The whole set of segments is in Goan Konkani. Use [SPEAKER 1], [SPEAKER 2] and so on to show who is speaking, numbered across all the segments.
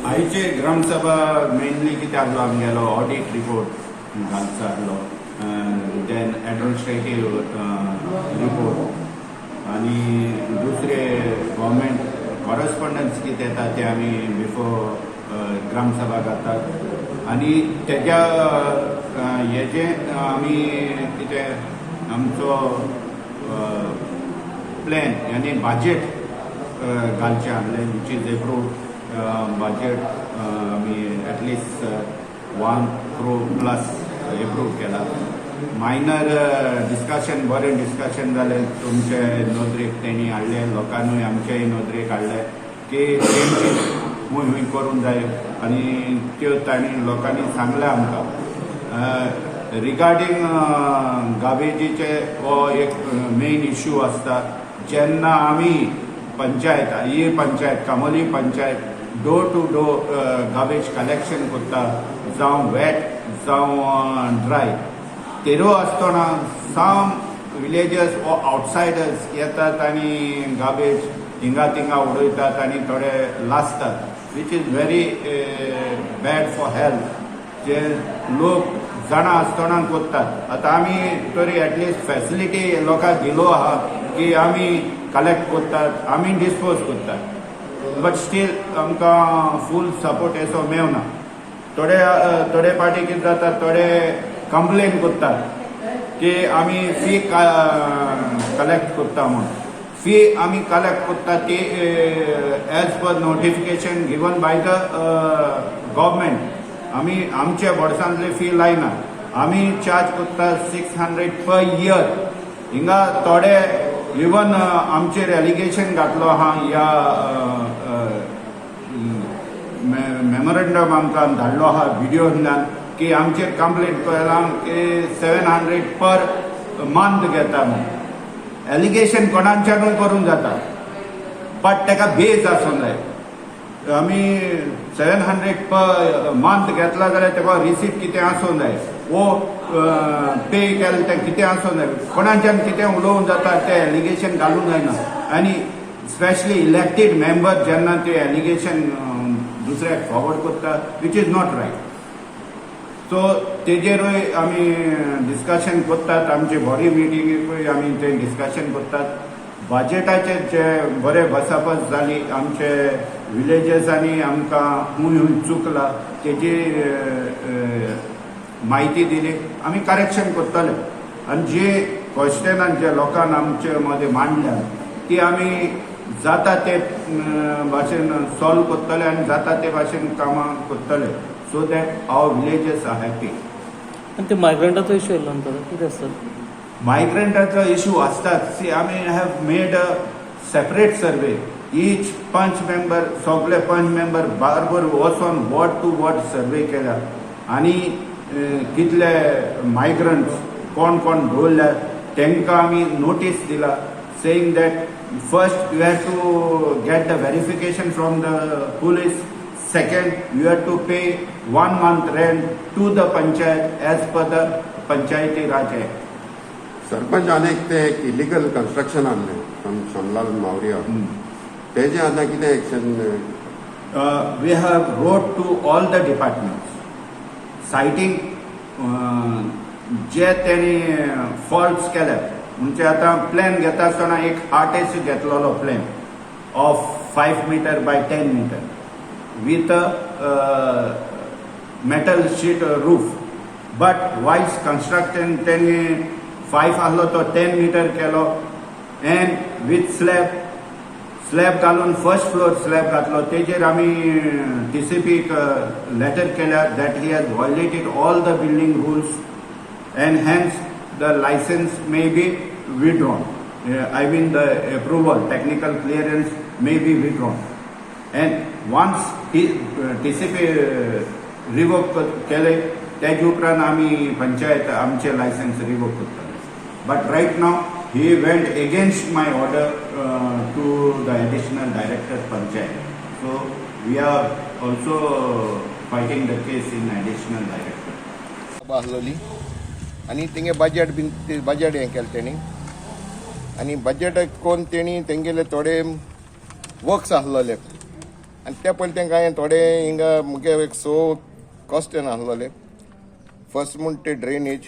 [SPEAKER 1] आयचे ग्रामसभा मेनली कितें आहलो आमगेलो ऑडिट रिपोर्ट घालचो आहलो, then administrative report आनी दुसरे गव्हर्मेंट कॉरस्पॉन्डन्स कितें येता ते आमी बिफोर ग्रामसभा घालतात. आनी तेज्या हेजें आमी कितें आमचो प्लॅन यानी बजेट घालचें आहलें, which is approve budget. आमी at least 1 crore plus approve केला. मायनर डिस्कशन, बरें डिस्कशन जालें. तुमचे नदरेक तेणी हाडलें, लोकांनूय आमचेय नदरेक हाडलें की चेंजीस खूंय खूंय करूंक जाय आनी त्यो तांणी लोकांनी सांगलें आमकां. रिगार्डींग गार्बेजीचे, हो एक मेन इश्यू आसता. जेन्ना आमी पंचायत, ही panchayat कामोली panchayat, door to door garbage collection करता, जावं वेट जावं ड्राय, तेरो आसतना सम विलेजर्स ओ आउटसायडर्स येतात आनी गार्बेज हिंगा थिंगा उडयतात आनी थोडे लासतात, which is very bad for health. जे लोक जाणा आसतना करतात. आतां आमी तरी एटलिस्ट फॅसिलिटी लोकांक दिलो आहा की आमी कलेक्ट करतात, आमी डिस्पोज करतात, बट स्टील आमकां फूल सपोर्ट असो मेवना. थोडे थोडे पाटी कितें जाता, थोडे कंप्लेन करतात की आमी फी कलेक्ट करता म्हूण. फी आमी कलेक्ट करता ती as per notification given by the government. आमी आमच्या बोर्सांतले फी लायना. आमी चार्ज करता 600 पर इयर. हिंगा थोडे इवन आमचेर एलिगेशन घातलो आहा, ह्या मेमोरंडम आमकां धाडलो आहा विडियोंतल्यान की आमचेर कंप्लेंट केलां की 700 पर मंथ घेता म्हूण. एलिगेशन कोणाच्यानूय करूंक जाता, बट ताका बेज आसूंक जाय. आमी 700 पर मंथ घेतला जाल्यार ताका रिसीट कितें आसूंक जाय, वो पे केलें तें कितें आसूंक जाय. कोणाच्यान कितें उलोवंक जाता, तें एलिगेशन घालूंक जायना. आनी स्पेशली इलेक्टेड मेंबर जेन्ना ते एलिगेशन दुसऱ्याक फॉरवर्ड करता, which is not right. So तेजेरूय आमी डिस्कशन करतात. आमचे बॉडी मिटिंगेकूय आमी ते डिस्कशन करतात. बजेटाचेर जे बरे बसाबस जाली, आमचे विलेजर्सांनी आमकां खूंय खूंय चुकला तेजी म्हायती दिली. आमी करेक्शन करतले आनी जे क्वेश्चनां जे लोकांक आमचे मदें मांडल्या ती आमी जाता ते भाशेन सॉल्व करतले आनी जाता ते भाशेन कामां करतले, so that our villagers are happy.
[SPEAKER 2] आनी ते मायग्रंटाचो इश्यू येयलो न्हू, कितें आसता?
[SPEAKER 1] मायग्रंटाचो इशू आसतात. सी, आमी have made a separate survey. Each panch member, सगळे पंच मेंबर बारबर वचोन वॉर्ड टू वॉर्ड सर्वे केल्या आनी कितले मायग्रंट्स कोण कोण दवरल्या तांकां आमी नोटीस दिला, saying that first you have to get the verification from the police, second you have to pay one month rent to the panchayat as per the Panchayati Raj Act.
[SPEAKER 3] Sarpanch, आनी एक ते एक इलिगल कन्स्ट्रक्शन आहलें फ्रॉम शमलाल मावरिया, तेजें आतां कितें action?
[SPEAKER 1] We have wrote to all the departments citing जे तेणी फॉल्ट्स केल्यात. म्हणजे आतां प्लॅन घेता आसतना एक आर्टिस्ट घेतलेलो plan of 5 meter by 10 meter with a metal sheet roof, but while construction तेणी फायव आहलो तो 10 मिटर केलो एंड विथ स्लॅब, स्लॅब घालून फर्स्ट फ्लोर स्लॅब घातलो. तेजेर आमी टीसीपीक लेटर केल्या that he has violated all the building rules and hence the license may be withdrawn. I mean, the approval, technical clearance may be withdrawn. And once he TCP revoke केले, तेजे उपरांत आमी पंचायत आमचे लायसन्स रिवोक करतले. But right now he went against my order to the additional director panchayat, so we are also fighting the case in additional director.
[SPEAKER 4] सभा आसलोली आनी तेंगे बजेट बीन ते बजेट हें केलें तेणी आनी बजेट कोन्न तेणी तेंगेले थोडे वर्क्स आसलोले. आनी ते पयलीं तांकां हांवें थोडे हिंगा मुगे एक स क्वेश्चन आसलोले. फर्स्ट म्हण ते ड्रेनेज.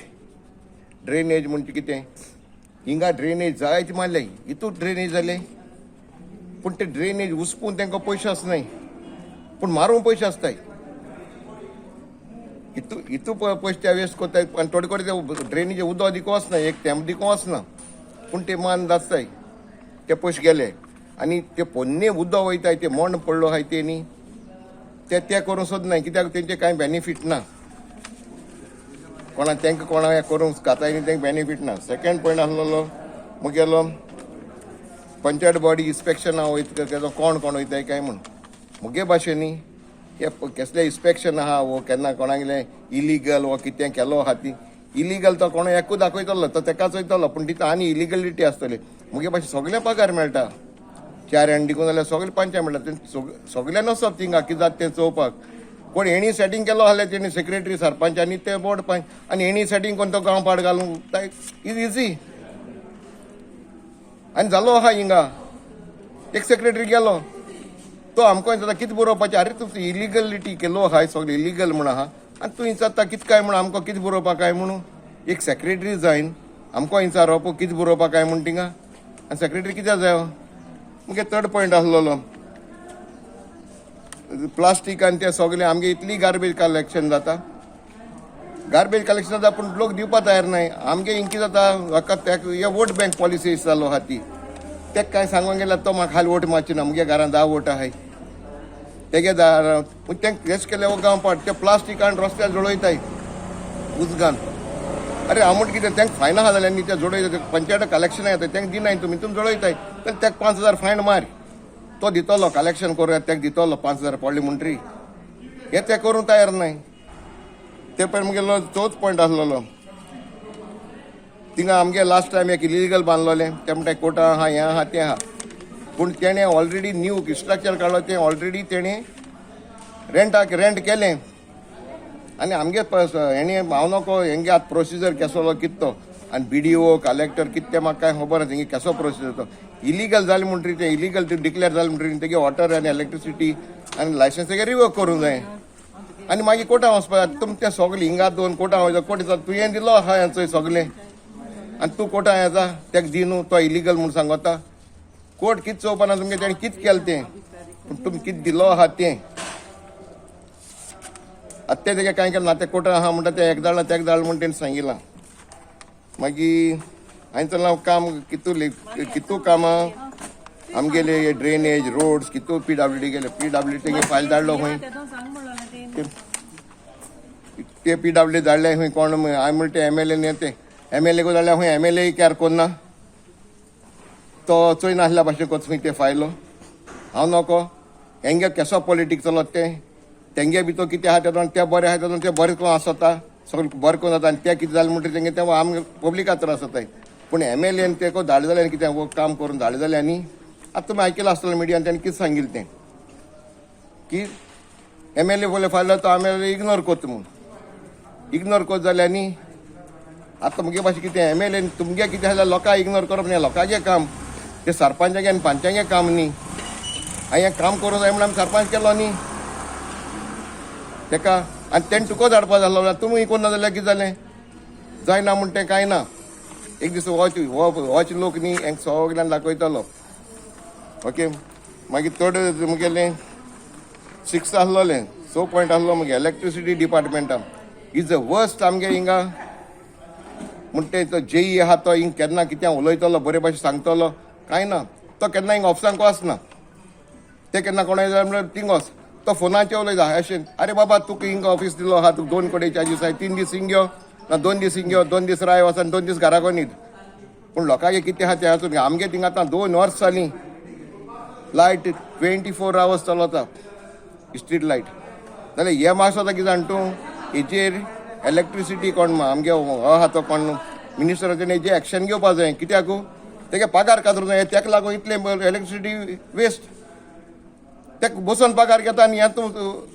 [SPEAKER 4] ड्रेनेज म्हणजे कितें, हिंगा ड्रेनेज जायते मारले, हितून ड्रेनेज जाले, पूण ते ड्रेनेज उसपून तांकां पयशे आसनाय, पूण मारूंक पयशे आसताय. हितू हितू पयशे ते वेस्ट करताय आनी थोडे कडेन ते ड्रेनीचे उदक दिको वचना, एक तेंप दिको वचना, पूण ते मान आसताय, ते पयशे गेले. आनी ते पोन्ने उदक वयताय, ते मण पडलो आहाय ते न्ही, ते ते करूंक सोदनाय, कित्याक तेंचे कांय बेनिफीट ना कोणा, तांकां कोणा हें करूंक खाताय न्ही, तांकां बेनिफीट ना. सेकंड पॉयंट आसलेलो मुगेलो पंचायत बॉडी इन्स्पेक्शना वयता तेजो कोण कोण वयताय काय म्हूण. मुगे भाशेन न्ही, हे केसलें इन्स्पेक्शन आहा वो केन्ना कोणागेलें इलिगल वो कितें केलो आहा ती इलिगल, तो कोण एकूच दाखयतलो, तो तेकाच वयतलो, पूण तितून आनी इलिगलिटी आसतली. मुगे भाशेन सगळें पगार मेळटा, चार आनी दिकून जाल्यार सगळे पंचायत मेळटा, सगळ्यां वचप थिंगा कितें जाता तें चोवपाक. कोण हेणी सेटींग केलो जाल्यार तेणी सेक्रेटरी सरपंच आनी ते बोर्ड पंच आनी हेणी सेटींग करून तो गांव पाड घालूंक is easy. आनी जालो आहा हिंगा एक सेक्रेटरी गेलो, तो आमकां विचारता कितें बरोवपाचें. आरे, तूं इलिगलिटी केलो आहाय, सगळें इलिगल म्हूण आहा आनी तूं विचारता कितें काय म्हूण, आमकां कितें बरोवपाक काय म्हणून. एक सेक्रेटरी जायन आमकां विचारप कितें बरोवपाक काय म्हूण थिंगा, आनी सेक्रेटरी कित्याक जायो. मुगे थर्ड पॉयंट आसलेलो प्लास्टीक आनी ते सगळें. आमगे इतली गार्बेज कलेक्शन जाता, गार्बेज कलेक्शन जाता, पूण लोक दिवपा तयार नाय. आमगे हिंग कितें जाता, हाका तेका हे वोट बँक पॉलिसी जालो आहा ती. तेका कांय सांगूंक गेल्यार तो म्हाका खाली वोट मारचे ना, मुगे घरान 10 वोट आहाय तेगे दार. पूण तें हेच केलें हो गांव पाट ते प्लास्टीक आनी रस्त्यार जळयताय उजगान. अरे, हांव म्हणटा कितें, तांकां फायन आहा जाल्यार न्ही ते जळयता, पंचायत कलेक्शन येता, तांकां दिनाय तुमी, तुमी जळयताय तर ताका 5000 फायन मार, तो दितलो कलेक्शन करूया, ताका दितलो 5000 पडले म्हणटरी. हे ते करूंक तयार नाय. ते पळय मुगेलो चवथ पॉयंट आसलेलो, थिंगा आमगे लास्ट टायम एक इलिगल बांदलोलें, ते म्हणटा कोर्टा आहा, हें आहा, तें आहा, पूण तेणें ऑलरेडी न्यू स्ट्रक्चर काडलो, तें ऑलरेडी तेणें रेंटाक रेंट केलें. आनी आमगे हेणें हांव नको हेंगे आतां प्रोसिजर केसलो कितें तो, आनी बीडीओ कलेक्टर कितें तें म्हाका कांय खबर ना, तेंगे केसो प्रोसिजर तो. इलिगल जालें म्हणटरी तें इलिगल डिक्लेर जालें म्हणटरी तेगे वॉटर आनी इलेक्ट्रिसिटी आनी लायसन्स तेगे रिवोक करूंक जाय आनी मागीर कोर्टां वचपाक. तुम तें सगलें हिंगा दोन कोर्टां वयता, कोर्ट दिता तुवें दिलो आहा चोय सगलें आनी तूं कोर्टां येता तेका दी न्हू, तो इलिगल म्हूण सांगता. कोर्ट कितें चोवपाना तुमगे तेणें कितें केलें तें, पूण तुमी कितें दिलो आहा तें. आतां तें तेगे कांय केलें ना, तें कोर्टान आहा म्हणटा, तें एक धाडलां तेका धाडलां म्हूण तेणें सांगिलां. मागीर हांवें चल्लां काम कितू कितू कामां आमगेले ड्रेनेज रोड्स कितू पीडब्ल्यूडी गेले, पीडब्ल्यूडी तेगे फायल धाडलो खंय, ते पीडब्ल्यूडी धाडले खंय कोण. हांवें म्हणटा ते एमएलए न्ही, ते एमएलए को धाडल्या खंय, एमएलए कॅर कोन्ना, तो चोय नासल्या भाशेन कोत खंय ते फायलो. हांव नको हेंगे केसो पॉलिटिक्स चलत तें, तेंगे बी तो कितें आहा तेतून ते बरें आहा, तेतून ते बरें करून आसता, सगळें बरें करून जाता आनी ते कितें जालें म्हणटकीर तेंगे ते आमकां पब्लिका त्रास जाताय. पूण एमएलएन ते धाडले जाल्यार कितें काम करून धाडले जाल्यार न्ही, आतां तुमी आयकलां आसतलें मिडियान तेणें कितें सांगिल्लें तें की एमएलए बोले फायलो तो एमएलए इग्नोर कोत्ता म्हूण. इग्नोर कोत जाल्यार न्ही आतां मुगे भाशेन कितें एमएलए तुमगे कितें जाल्यार लोकांक इग्नोर करप न्ही, लोकांचें काम ते, सरपंचागे आनी पंचांगे काम न्ही. हांवें काम करूंक जाय म्हणून आमी सरपंच केलो न्ही तेका, आनी तेणें तुका धाडपा जालो, तुमी कोन्ना जाल्यार कितें जालें, जायना म्हूण तें कांय ना. एक दीस होच होच लोक न्ही हेंक सगल्यांक दाखयतलो. ओके, मागीर थर्ड मुगेलें सिक्स आसलोलें, स पॉयंट आसलो मुगे इलेक्ट्रिसिटी डिपार्टमेंटान is the worst आमगे हिंगा. म्हणटे तो जेई आहा तो हिंग केन्ना कितें उलयतलो, बरे भाशेन सांगतलो कांय ना, तो केन्ना हिंग ऑफिसांक वचना, ते केन्ना कोणाय जाय म्हणल्यार थिंग वच, तो फोनाचेर उलयता अशें. अरे बाबा, तुका हिंग ऑफिस दिलो आहा, तुका दोन कडेन चार्जीस आहाय, 3 दीस हिंग यो ना 2 दीस हिंग यो, 2 दीस राय वच आनी 2 दीस घरा न्हीद. पूण लोकांगे कितें आहा तें आसून आमगे थिंगा आतां 2 वर्स जालीं लायट 24 आवर्स चलता स्ट्रीट लायट. जाल्यार हे मातसो आतां कितें जाण तूं हेचेर इलेक्ट्रिसिटी कोण आमगे हो आहा तो कोण मिनिस्टर, तेणें हेजेर एक्शन घेवपा जाय, कित्याक तेगे पगार कातरूंक जाय, तेका लागून इतलें इलेक्ट्रिसिटी वेस्ट. तेका बसोन पगार घेता आनी हें तूं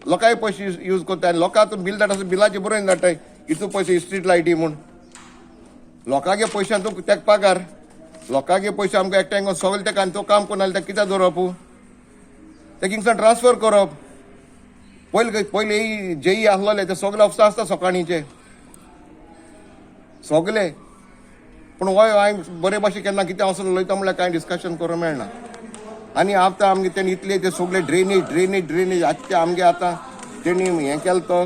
[SPEAKER 4] लोकांय पयशे यूज करता आनी लोकांक तूं बील धाडटा, बिलाचेर बरोवन धाडटाय इतू पयशे स्ट्रीट लायटी म्हूण. लोकांगे पयशान तूं तेका पगार, लोकांगे पयशे आमकां एकठांय करून सगळे तेका, आनी तो काम करून जाल्यार तेका कित्याक दवरप? ते किंगसान ट्रान्सफर करप. पयले पयले जेई आसलोले ते सगळे ऑफिसर आसता सकाळींचे सगळे. पूण होय हांवें बरे भाशेन केन्ना कितें वचून उलयता म्हणल्यार कांय डिस्कशन करूंक मेळना. आनी आतां आमगे तेणी इतले ते सगळे ड्रेनेज ड्रेनेज ड्रेनेज आतां ते आमगे आतां तेणी हें केलें तो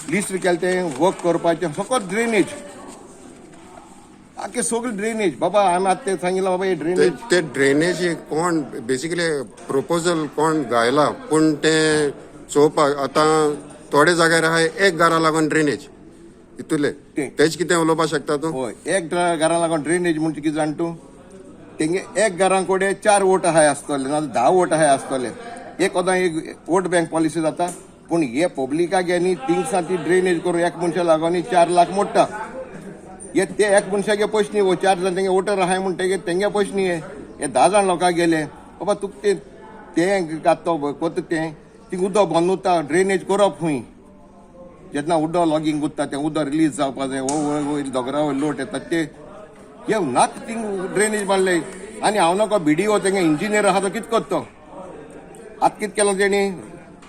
[SPEAKER 4] लिस्ट केलें तें वर्क करपाचें फकत ड्रेनेज, आख्खे सगळे ड्रेनेज. बाबा, हांवें आतां तें सांगिल्लें बाबा, हे
[SPEAKER 3] ते
[SPEAKER 4] ड्रेनेज
[SPEAKER 3] ते ड्रेनेज कोण बेसिकली प्रपोजल कोण घायला, पूण ते चोवपाक आतां थोडे जाग्यार आहा एक घरा लागून ड्रेनेज इतुले.
[SPEAKER 4] ते.
[SPEAKER 3] तेच कितें उलोवपाक शकता तूं?
[SPEAKER 4] हय, एक घरां लागून ड्रेनेज म्हणजे कितें जाण तूं, तेंगे एक घरां कडेन चार वोट आहाय आसतले, नाजाल्यार 10 वोट आहाय आसतले. एक ओदां एक वोट बँक पॉलिसी जाता. पूण हे पब्लिकाक गे न्ही थिंगसां ती ड्रेनेज करून एक मनशा लागून 4 लाख मोडटा. हे ते एक मनशागे पयशे न्ही, वो चार जाण तेंगे वोटर आहाय म्हणटगीर तेंगे पयशे न्ही. हे 10 जाण लोकांक गेले. बाबा, तुका ते तें तो कोत्ता तें ती उदक बंद उरता. ड्रेनेज करप खंय जेन्ना उदक लॉगींग उरता, तें उदक रिलीज जावपा जाय. हो वयर वयर दोंगरा वयर लोट येता ते हे नाक थिंग ड्रेनेज बांदले. आनी हांव नाका बीडीओ, तेंगे इंजिनियर आहा तो कितें करतो? आतां कितें केलां तेणी,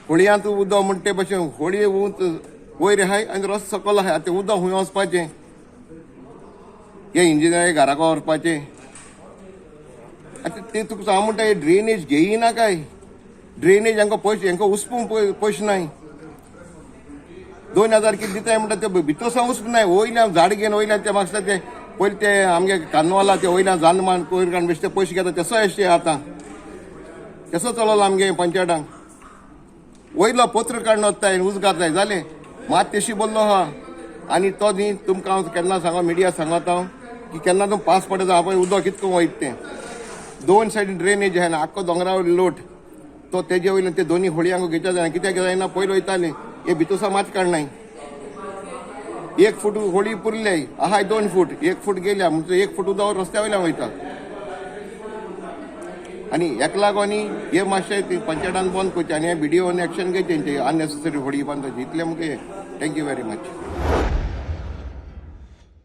[SPEAKER 4] होळयांत उदक म्हणटा ते भशेन होळये उंच वयर आहाय आनी रस्तो सकयल आहाय. आतां तें उदक खंय वचपाचें? हे इंजिनियर घराक व्हरपाचें? आतां ते तुका हांव म्हणटा, हे ड्रेनेज घेयना काय ड्रेनेज हांकां पयशे, हांकां उसपूंक पयशे नाय. 2000 कितें दिताय म्हणटा ते भितर सावन उसपूं नाय. वयल्यान झाड घेवन वयल्यान ते म्हाका ते पयलीं ते आमगे कानवाला ते वयल्यान जानमान कोयर काडून बेश्टे पयशे घेता. तसो अशें आतां कसो चलोला आमगे पंचायतांक. वयलो पत्र काडून वताय, उजगार जाय जालें. मात तेशी बोल्लो आहा. आनी तो न्ही तुमकां हांव केन्ना सांगो, मिडिया सांगता हांव की केन्ना तुमी पास पडटा पळय उदक कितको वयता तें. दोन सायडीन ड्रेनेज आहा, आख्खो दोंगरा वयलो लोट तो तेजे वयल्यान ते दोनी होळयांक घेवच्या जायना. कित्याक जायना? पयलीं वयताले, हे भितर सावन मात काडनाय. 1 फूट होळी पुरले आहाय, 2 फूट, 1 फूट गेल्या म्हणजे 1 फूट उदक रस्त्या वयल्यान वयता. आनी हेका लागून हे मातशें पंचायतान बंद करचें आनी हे बीडीओन एक्शन घेवचें, अननेसेसरी होळी बांदपाची. इतलें मुगे. Thank you very much.